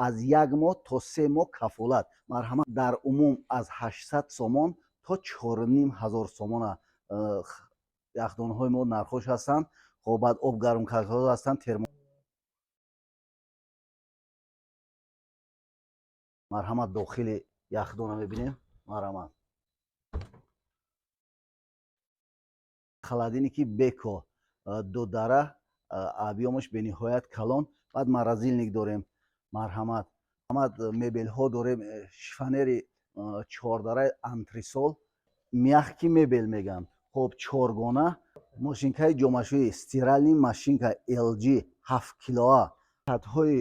Аз як моҳ то 3 моҳ кафолат. Марҳамат, дар умум аз 800 сомон то 4500 сомона яхдонҳои мо нархош ҳастанд. Хоб, баъд об гармкунакҳо ҳастанд, термо. Марҳамат, дохили яхдона мебинем. Марҳамат, холодильники Беко дудара, объём аш бениҳоят калон. Баъд морозильник дорем. Марҳамат, мебелҳо дорем, шифоньери чордараи антресол, мягкий мебел мегӯянд. Хоб, чоргона, мошинкаи ҷомашӯӣ, стиральный машинка LG 7 килоа, катҳои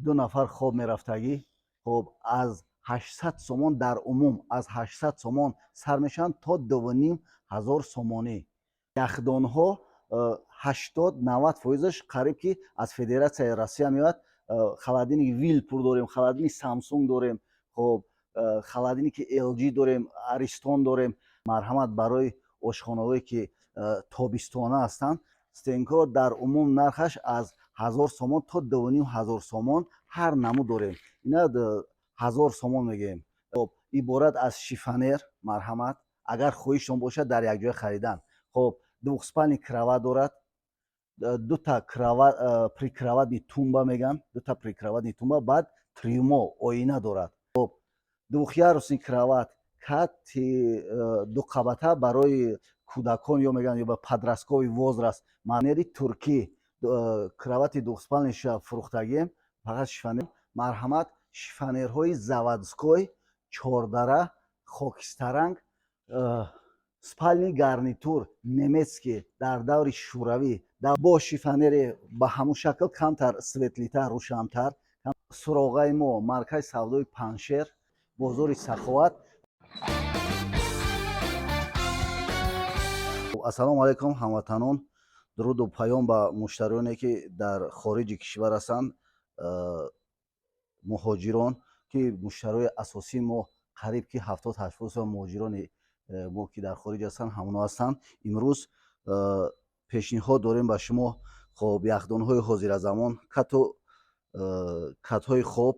ду нафар хоб мерафтагӣ. Хоб, аз 800 сомон, дар умум аз 800 сомон сар мешаванд то 2500 сомонӣ. Яхдонҳо 80-90 фоизаш қариб ки аз Федератсияи Россия меояд. Холодильник Вилпул дорем, холодильник Самсунг дорем, хоб, холодильники LG дорем, Аристон дорем. Марҳамат, барои ошхонаҳое ки тобистона ҳастанд, стенко дар умум нархаш аз 1000 сомон то 2500 сомон ҳар намуд дорем. Ина 1000 сомон мегӯем. Хоб, иборат аз шифоньер. Марҳамат, агар хоҳишшон бошад дар якҷоя харидан. Хоб, двухспальный кровать дорад, дута прикроватный тумба мегӯянд, дута прикроватный тумба, баъд трюмо, оина дорад. Хоб, двухъярусный кровать, кати дуқабата барои кӯдакон ё мегӯянд ё ба подростковый возраст. Манери туркӣ, кровати двухспальный ша фурӯхтагием, фақат шифоньер. Марҳамат, шифоньерҳои заводской чордара хокистаранг, спальный гарнитур немецкий дар даври шӯравӣ бо шифоньере ба ҳамун шакл, камтар светлый тар, рӯшантар. Суроғаи мо: маркази савдои Паншер, бозори Саховат. Ассалому алайкум, ҳамватанон! Дуруду паём ба муштариёне, ки дар хориҷи кишвар ҳастанд, муҳоҷирон, ки муштариҳои асосии мо қариб ки 70-80% муҳоҷирони мо, ки дар хориҷ ҳастанд, ҳамоно ҳастанд. Имрӯз пешниҳод дорем ба шумо, хоб, яхдонҳои ҳозиразамон, кату катҳои хоб,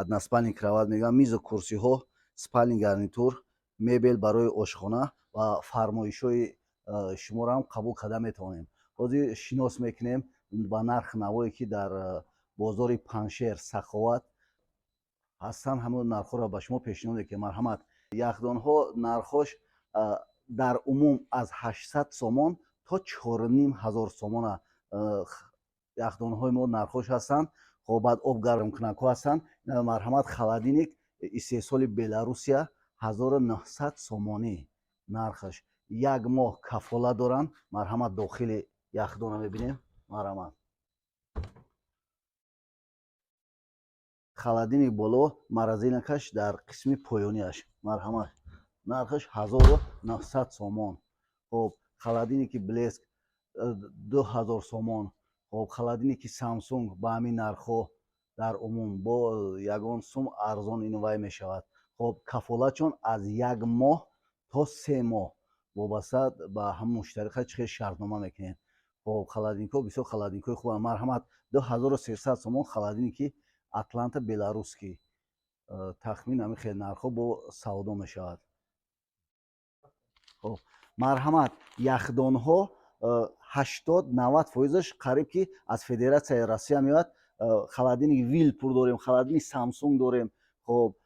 односпальный кровать мегӯям, мизу курсиҳо, спальный гарнитур, мебел барои ошхона ва фармоишҳои шуморо ҳам қабул карда метавонем. Ҳозир шинос мекунем ба нарх навое, ки дар бозори Паншер, Саховат ҳастанд, ҳамон нархҳоро ба шумо пешниҳод мекунем. Марҳамат, яхдонҳо нархош дар умум аз 800 сомон то 4500 сомона яхдонҳои мо нархош ҳастанд. Хоб, баъд об гармкунакҳо ҳастанд. Марҳамат, холодильник истеҳсоли Беларусия, 1900 сомонӣ нархаш, як моҳ кафолат доранд. Марҳамат, дохили яхдона мебинем. Марҳамат, холодильник боло, морозильник аш дар қисми поёнияш. Марҳамат, нархаш 1900 сомон. Хоб, холодильники Блеск 2000 сомон. Хоб, холодильники Самсунг ба ҳамин нархҳо дар умум, бо ягон сум арзон ин вай мешавад. Хоб, кафолатшон аз як моҳ то 3 моҳ, вобаста ба ҳамон муштариқа чӣ хел шартнома мекунем. Хоб, холодильникҳо бисёр холодильникҳои хубанд. Марҳамат, 2300 сомон холодильники Атланта беларусский. Тахмин ҳамин хел нархҳо бо савдо мешавад. Хоб, марҳамат, яхдонҳо 80-90 фоизаш қариб ки аз Федератсияи Россия меояд. Холодильник Вилпул дорем, холодильник Самсунг дорем, хоб,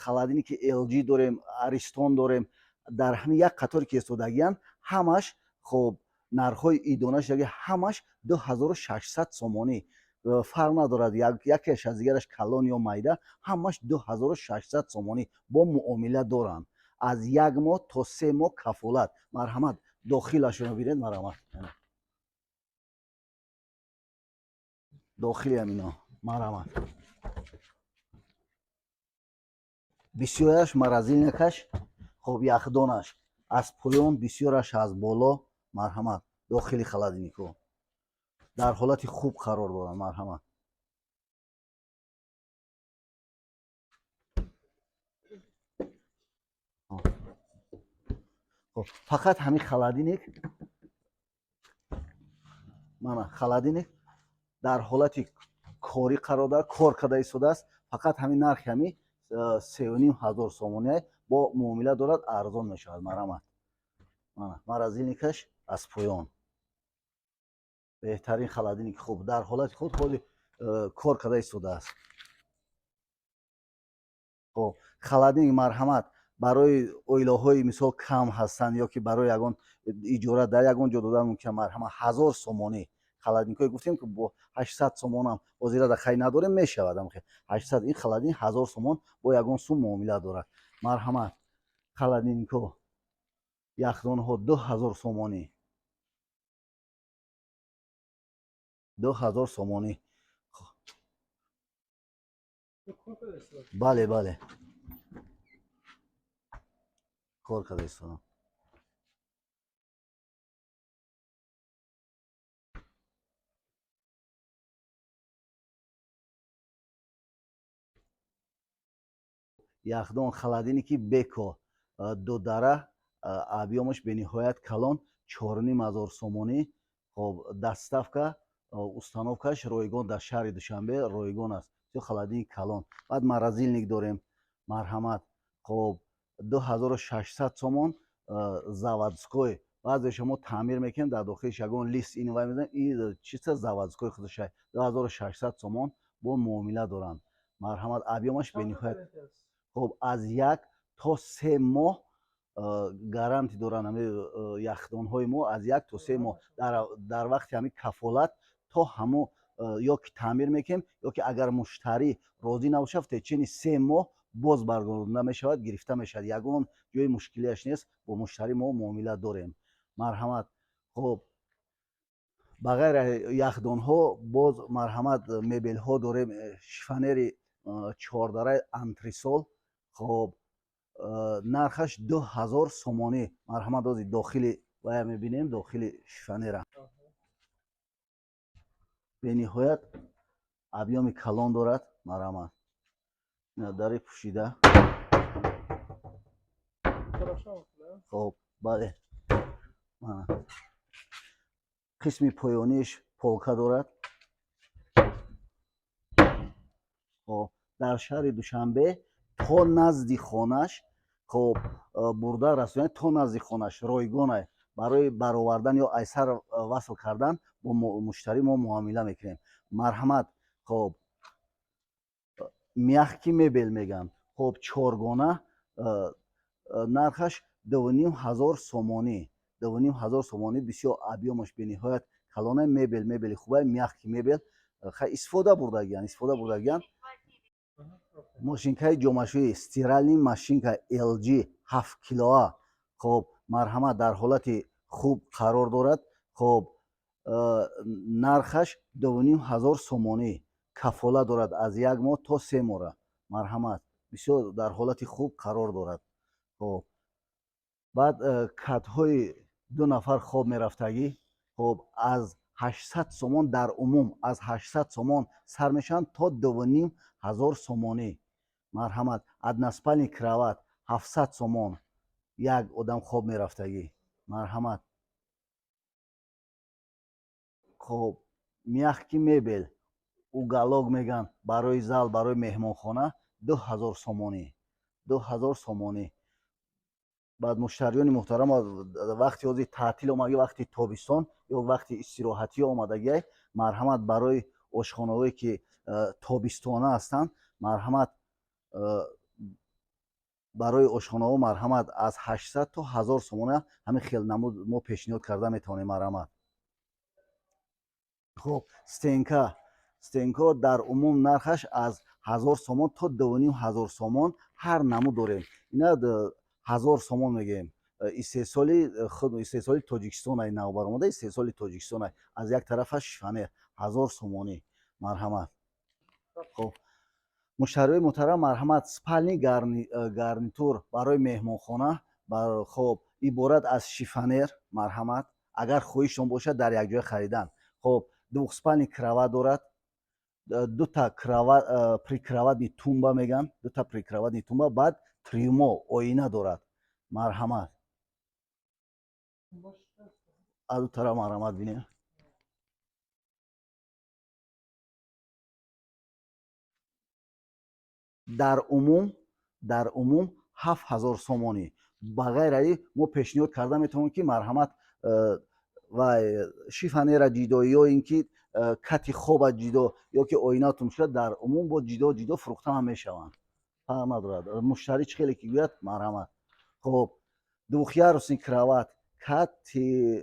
холодильники LG дорем, Аристон дорем. Дар ҳамин як қаторе ки истодагиянд ҳамаш, хоб, нархҳои идонашдаги ҳамаш 2600 сомонӣ. Фарқ надорад якеаш аз дигараш калон ё майда, ҳамаш 2600 сомонӣ бо муомила доранд, аз як моҳ то 3 моҳ кафолат. Марҳамат, дохилашро бинед. Марҳамат, дохили ҳамино. Марҳамат, бисёраш морозильник аш, хоб, яхдонаш аз поён, бисёраш аз боло. Марҳамат, дохили холодильникҳо дар ҳолати хуб қарор доранд. Марҳамат. Хоб, фақат ҳамин холодильник, мана, холодильник дар ҳолати Корӣ қарор дорад, кор карда истодааст. Фақат ҳамин нархи ҳамин 3500 сомонӣ бо муомила дорад, арзон мешавад. Марҳамат, морозильник аш аз поён. Беҳтарин холодильник, хуб, дар ҳолати худ ҳоли кор карда истодааст. Хоб, холодильник, марҳамат, барои оилаҳои, мисол, кам ҳастанд ё ки барои ягон иҷора дар ягон ҷо додан мумкин. Марҳамат, 1000 сомонӣ. Холодильник ҳое гуфтем, ки бо 800 сомонам ҳозира дар хай надорем, мешавад 800. Ин холодильник 1000 сомон, бо ягон сум муомила дорад. Марҳамат, холодильник ҳо, яхдонҳо 2000 сомонӣ, 2000 сомонӣ. Бале, бале, кор карда истодам. Яхдон, холодильник и Беко дудара, объём аш бениҳоят калон, 4500 сомонӣ. Хоб, доставка, установка ш ройгон, дар шаҳри Душанбе ройгон аст. Бисёр холодильник калон. Баъд морозильник дорем, марҳамат. Хоб, 2600 сомон, заводской. Баъзеша мо таъмир мекунем, дар дохилиш ягон лист ин вай мезанем, и чиста заводской худша. 2600 сомон, бо муомила доранд. Марҳамат, объём аш бениҳоят. Хоб, аз 1 то 3 моҳ гарантӣ доранд ҳами яхдонҳои мо, аз 1 то 3 моҳ. Дар вақти ҳамин кафолат то ҳамо ё ки таъмир мекунем, ё ки агар муштарӣ розӣ набошад, в течение 3 моҳ боз баргардонда мешавад, гирифта мешавад. Ягон ҷои мушкилиаш нест, бо муштарӣ мо муомила дорем. Марҳамат. Хоб, ба ғайр аз яхдонҳо боз, марҳамат, мебелҳо дорем. Шифоньери чордараи антресол. Хоб, нархаш 2000 сомонӣ. Марҳамат, ози дохили вая мебинем, дохили шифоньера. Бениҳоят объём и калон дорад. Марҳамат, дари пӯшида. Хоб, бале, қисми поёниш полка дорад. Хоб, дар шаҳри Душанбе то назди хонаш, хоб, бурда расонида то назди хонаш ройгона. Барои баровардан ё айсар васл кардан бо муштарӣ мо муомила мекунем. Марҳамат. Хоб, мягкий мебел мегӯянд. Хоб, чоргона, нархаш 2500 сомонӣ, 2500 сомонӣ. Бисёр объём аш бениҳоят калона. Мебел, мебели хубай, мягкий мебел. Хай, истифода бурдагиян, истифода бурдагиян. Мошинкаи ҷомашӯӣ, стиральный машинка LG 7 килоа. Хоб, марҳамат, дар ҳолати хуб қарор дорад. Хоб, нархаш 2500 сомонӣ, кафола дорад аз 1 моҳ то 3 моҳра. Марҳамат, бисёр дар ҳолати хуб қарор дорад. Хоб, баъд катҳои ду нафар хоб мерафтагӣ. Хоб, аз 800 сомон, дар умум аз 800 сомон сар мешаванд то 2500 сомонӣ. Марҳамат, односпальный кровать 700 сомон, як одам хоб мерафтагӣ. Марҳамат. Хоб, мягкий мебел, уголок мегӯянд, барои зал, барои меҳмонхона 2000 сомонӣ, 2000 сомонӣ. Баъд, муштариёни муҳтарам, вақти ҳозир таътил омадагӣ, вақти тобистон ё вақти истироҳатӣ омадагиай, марҳамат, барои ошхонаҳое ки тобистона ҳастанд, марҳамат, барои ошхонаҳо, марҳамат, аз 800 то 1000 сомона ҳамин хел намуд мо пешниҳод карда метавонем. Марҳамат. Хоб, стенка, стенка дар умум нархаш аз 1000 сомон то 2500 сомон, ҳар намуд дорем. Ина 1000 сомон мегӯем. Истеҳсоли худ, истеҳсоли Тоҷикистон ай, нав баромада истеҳсоли Тоҷикистон ай. Аз як тарафаш шифоньер, 1000 сомонӣ. Марҳамат. Хоб, муштариёи муҳтарам, марҳамат, спальный гарнитур барои меҳмонхона. Хоб, иборат аз шифоньер. Марҳамат, агар хоҳишон бошад дар якҷоя харидан. Хоб, двухспальный кровать дорад, дута прикроватный тумба мегӯянд, дута прикроватный тумба, баъд трюмо, оина дорад. Марҳамат, аз ду тараф, марҳамат, бинем. Дар умум 7000 сомонӣ. Ба ғайр аз ин, мо пешниҳод карда метавонем, ки марҳамат, ва шифонера ҷидо ё ин ки кати хоба ҷидо ё ки оина, тумчка дар умум бо ҷидо ҷидо фурӯхта ҳам мешаванд, фарқ надорад, муштарӣ чӣ хеле ки гӯяд, марҳамат. Хоб, двухъярусный кровать, кати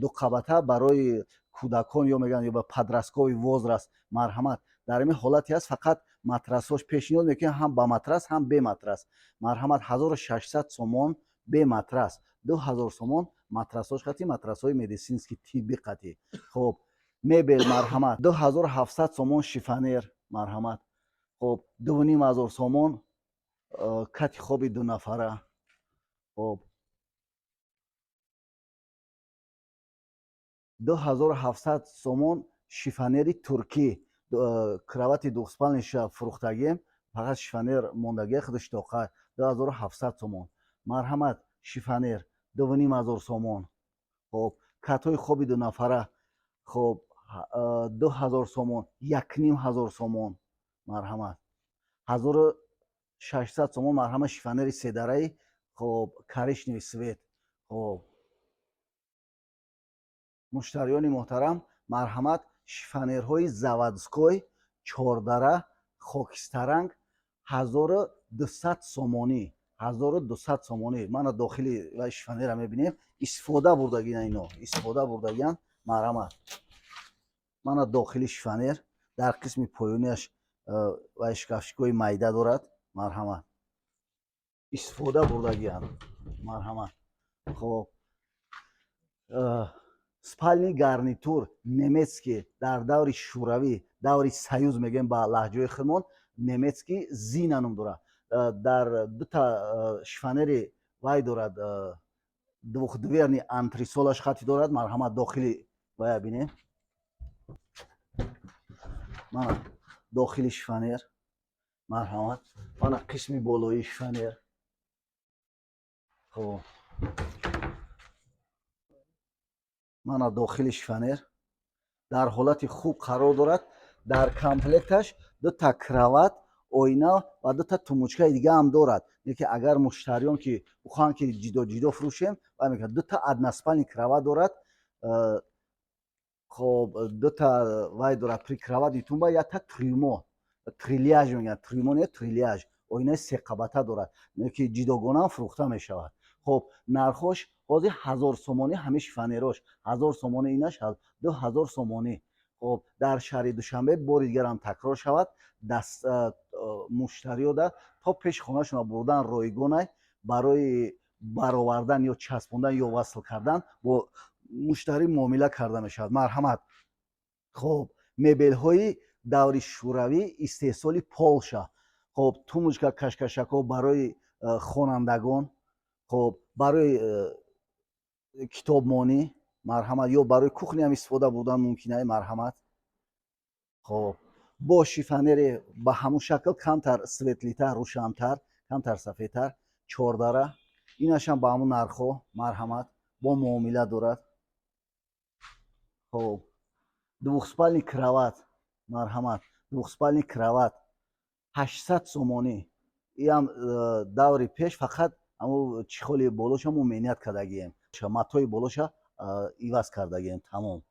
дуқабата барои кӯдакон ё мегӯянд ё ба подростковый возраст, марҳамат. Дар ҳамин ҳолате аст, фақат матрасҳош пешниҳод мекунем, ҳам ба матрас, ҳам бе матрас. Марҳамат, 1600 сомон бе матрас, 2000 сомон матрасҳош қатӣ, матрасҳои медицинский, тиббӣ қатӣ. Хоб, мебел, марҳамат, 2700 сомон шифонер, марҳамат. Хоб, 2500 сомон кати хоби дунафара. Хоб, 2700 сомон шифонери туркӣ, кровати двухспальный ша фурӯхтагием, фақат шифонер мондагия, худаш тоқа, 2700 сомон. Марҳамат, шифонер 2500 сомон. Хоб, катҳои хоби дунафара, хоб, 2000 сомон, 1500 сомон, марҳамат, 1600 сомон. Марҳамат, шифонери седараи, хоб, коричневый цвет. Хоб, муштариёни муҳтарам, марҳамат, шифонерҳои заводской, чордара, хокистаранг, 1200 сомонӣ, 1200 сомонӣ. Мана дохили вай шифонера мебинем, истифода бурдагиан, ино истифода бурдагиан. Марҳамат, мана дохили шифонер, дар қисми поёнияш вай шкафчикҳои майда дорад. Марҳамат, истифода бурдагиан, марҳамат. Хоб, спальный гарнитур немецкий, дар даври шӯравӣ, даври союз мегӯем ба лаҳҷаи худмон, немецкий, Зина ном дорад. Дар дута шифонери вай дорад, двухдверный, антресолаш хати дорад. Марҳамат, дохили вая бинем. Мана дохили шифонер, марҳамат, мана қисми болоии шифонер. Хоб, мана дохили шифонер дар ҳолати хуб қарор дорад. Дар комплекташ дута кровать, оина ва дута тумучкаи дига ҳам дорад. Лекин агар муштариён ки бихоҳанд, ки ҷидо ҷидо фурӯшем, вай мекунад. Дута односпальный кровать дорад. Хоб, дута вай дорад, прикроватный тумба, якта трюмо, трельяж мегӯянд, трюмо не, трельяж, оинаи секабата дорад, ки ҷидогонаам фурӯхта мешавад. Хоб, нархош ҳозир 1000 сомонӣ, ҳамин шифонерош 1000 сомонӣ, инаш 2000 сомонӣ. Хоб, дар шаҳри Душанбе, бори дигарам такрор шавад, даст муштариёда то пеши хонашона бурдан ройгонай. Барои баровардан ё часпондан ё васл кардан бо муштарӣ муомила карда мешавад. Марҳамат. Хоб, мебелҳои даври шӯравӣ, истеҳсоли Полша. Хоб, тумбочка, кашкашакҳо барои хонандагон, хоб, барои китобмонӣ, марҳамат, ё барои кухня ам истифода бурдан мумкин ай. Марҳамат. Хоб, бо шифонере ба ҳамун шакл, камтар светлый тар, рӯшантар, камтар сафедтар, чордара, инашам ба ҳамун нархҳо. Марҳамат, бо муомила дорад. Хоб, двухспальный кровать, марҳамат, двухспальный кровать 800 сомонӣ. Иам даври пеш, фақат ҳамун чехоли болоша мо менять кардагием, матои болоша иваз кардагием, тамом.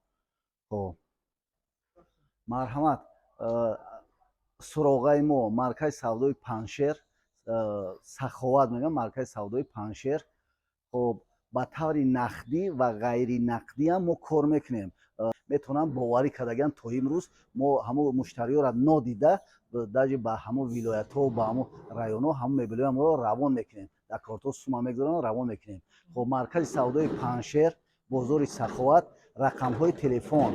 Хоб, марҳамат, суроғаи мо маркази савдои Паншер, Саховат мегӯям, маркази савдои Паншер. Хоб, ба таври нақдӣ ва ғайринақдиам мо кор мекунем. Метавонам боварӣ кардагиам, то имрӯз мо ҳамун муштариёро нодида, даже ба ҳамун вилоятҳо, ба ҳамун районҳо ҳамун мебелҳои моро равон мекунем, дар кортҳо сума мегузорем, равон мекунем. Хоб, маркази савдои Паншер, бозори Саховат, рақамҳои телефон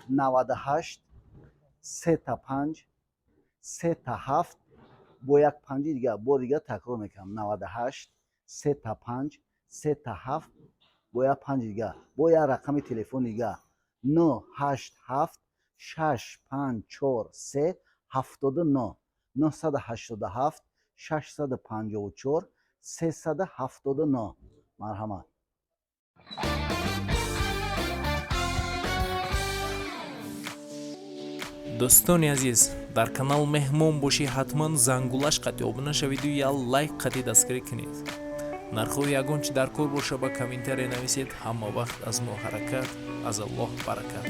98 3 5 3 7 бо як панҷи дига. Бор дига такрор мекунам: 98 3 5 3 7 бо як панҷи дига. Бо як рақами телефони дига: 9 8 7 6 5 4 3 79, 987 654 379. Марҳамат. Дӯстони азиз, Дар канал меҳмон бошӣ, ҳатман зангулаш қатӣ обуна шавиду я лайк қатӣ дастгирӣ кунед. Нархҳои ягон чи дар кор боша, ба комментария нависед. Ҳама вақт аз мо ҳаракат, аз Аллоҳ баракат.